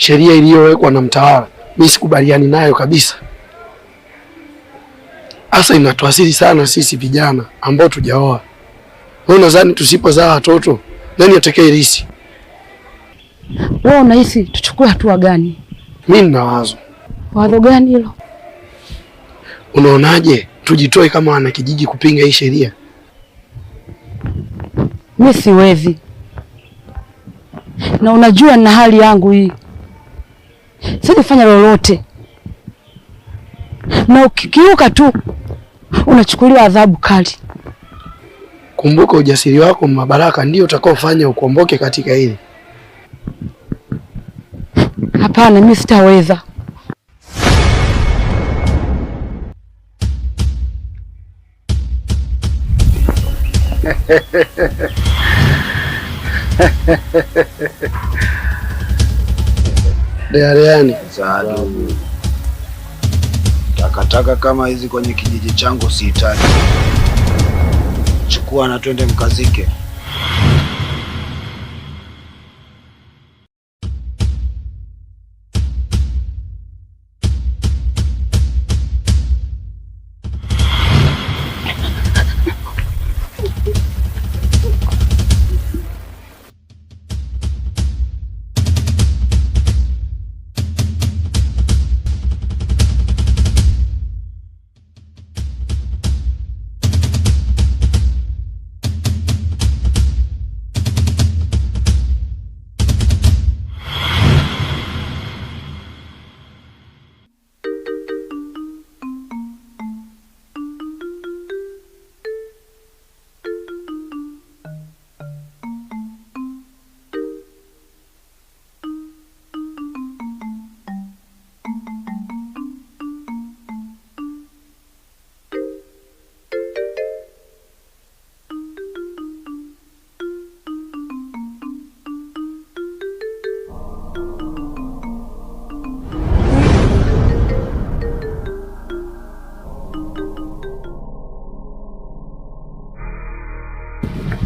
Sheria iliyowekwa na mtawala mimi sikubaliani nayo kabisa. Hasa inatuasiri sana sisi vijana ambao tujaoa. Wewe unadhani tusipozaa watoto nani atakayerisi? Wewe unahisi tuchukue hatua gani? Mimi nina wazo. Wazo gani hilo? Unaonaje tujitoe kama wanakijiji kupinga hii sheria? Mimi siwezi. Na unajua na hali yangu hii, sijafanya lolote, na ukikiuka tu unachukuliwa adhabu kali. Kumbuka ujasiri wako Mabaraka ndio utakaofanya ukomboke katika hili. Hapana, mimi sitaweza. Deareani Zaadu, takataka kama hizi kwenye kijiji changu sihitaji. Chukua na twende mkazike.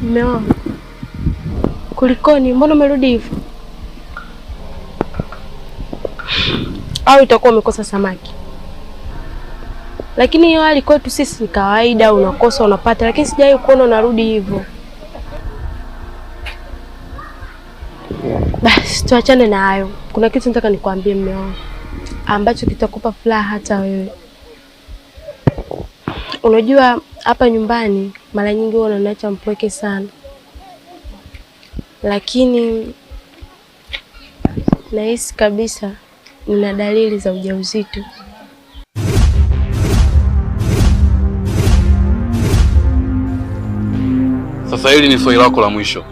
Mume wangu, kulikoni? Mbona umerudi hivyo? Au itakuwa umekosa samaki? Lakini hiyo hali kwetu sisi ni kawaida, unakosa unapata, lakini sijawahi kuona unarudi hivyo. Basi tuachane na hayo. Kuna kitu nataka nikwambie mume wangu ambacho kitakupa furaha hata wewe. Unajua hapa nyumbani mara nyingi huwa unaniacha mpweke sana, lakini nahisi kabisa nina dalili za ujauzito. Sasa hili ni swali lako la mwisho.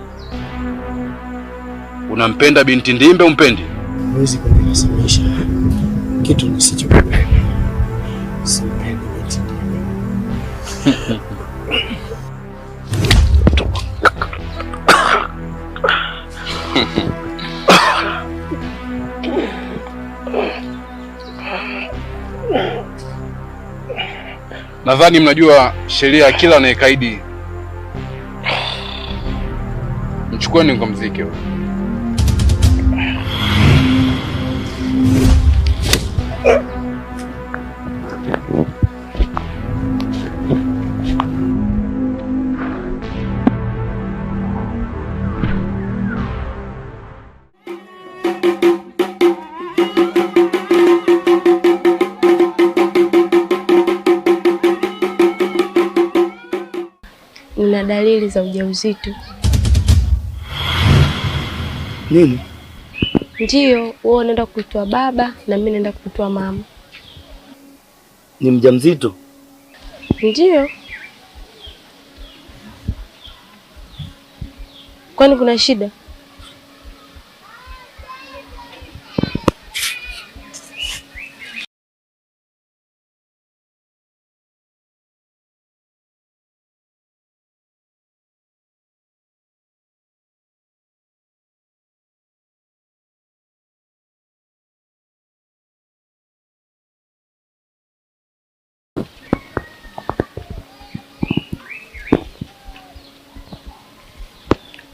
Unampenda binti Ndimbe, umpendi? Huwezi kunilazimisha kitu nisichokipenda. Simpendi binti Ndimbe. Nadhani mnajua sheria ya kila anayekaidi. Mchukueni mkamzike huyo. Nina dalili za ujauzito. Nini? Ndiyo, wewe unaenda kuitwa baba na mimi naenda kuitwa mama. Ni mjamzito? Ndiyo. Kwani kuna shida?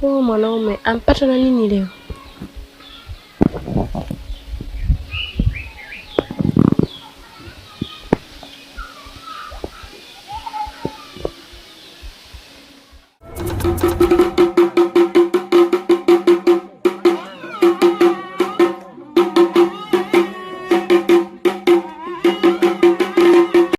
Huyu mwanaume ampata na nini leo?